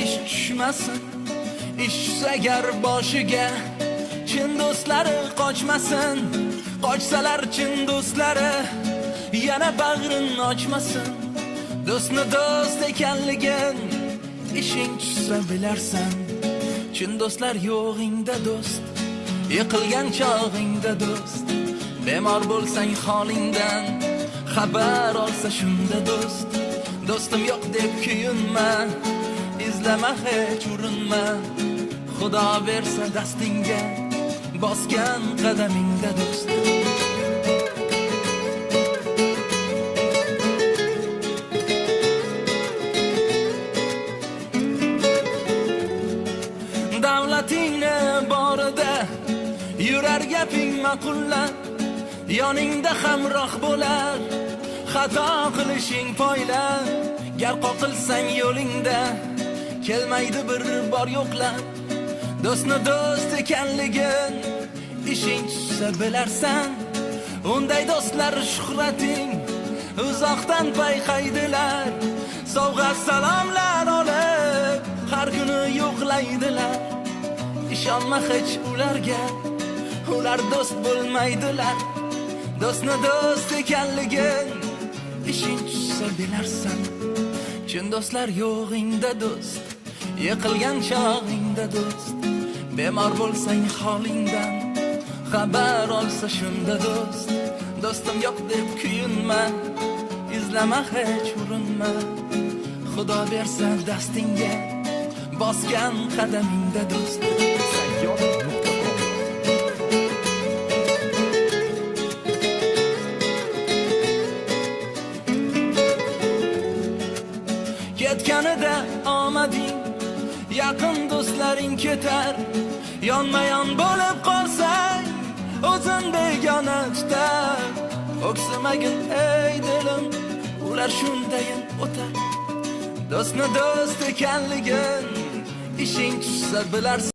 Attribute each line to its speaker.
Speaker 1: ish tushmasin, ish tushsa agar boshiga, chin do'stlari qochmasin. Qochsalar chin do'stlari, yana bag'rin ochmasin. Do'stni do'st ekanligin ishing tushsa bilarsan. Chin do'stlar yo'g'ingda do'st, yiqilgan chog'ingda do'st. Bemor bo'lsang holingdan xabar olsa shunda do'st. Do'stim yo'q deb kuyinma, izlama hech urinma. Xudo bersa dastingga, bosgan qadamingda do'st. Davlatingni borida yurar gaping ma'qullar, yoningda hamroh bo'lar, xato qilishing poylar. Gar qoqilsang yo'lingda, kelmaydi bir bor yo'qlar. Do'stni do'st ekanligin ishing tushsa bilarsan. Unday do'stlar shuhrating uzoqdan payqaydilar. Sovg'a salomlar olib har kuni yo'qlaydilar. Ishonma hech ularga, ular do'st bo'lmaydilar. Do'stni do'st ekanligin ishing tushsa bilarsan. Chin do'stlar yo'g'ingda do'st, yiqilgan chog'ingda do'st. Bemor bo'lsang holingdan xabar olsa shunda do'st. Do'stim yo'q deb kuyinma, izlama hech urinma. Xudo bersa dastingga, bosgan qadamingda do'st.
Speaker 2: Sayyod.com.
Speaker 1: Ketganida omading, yaqin do'stlaring ketar. Yonma-yon bo'lib qolsang, o'zin begona tutar. O'ksimagin ey dilim, ular shundayin o'tar. Do'stni do'st ekanligin ishing tushsa bilarsan.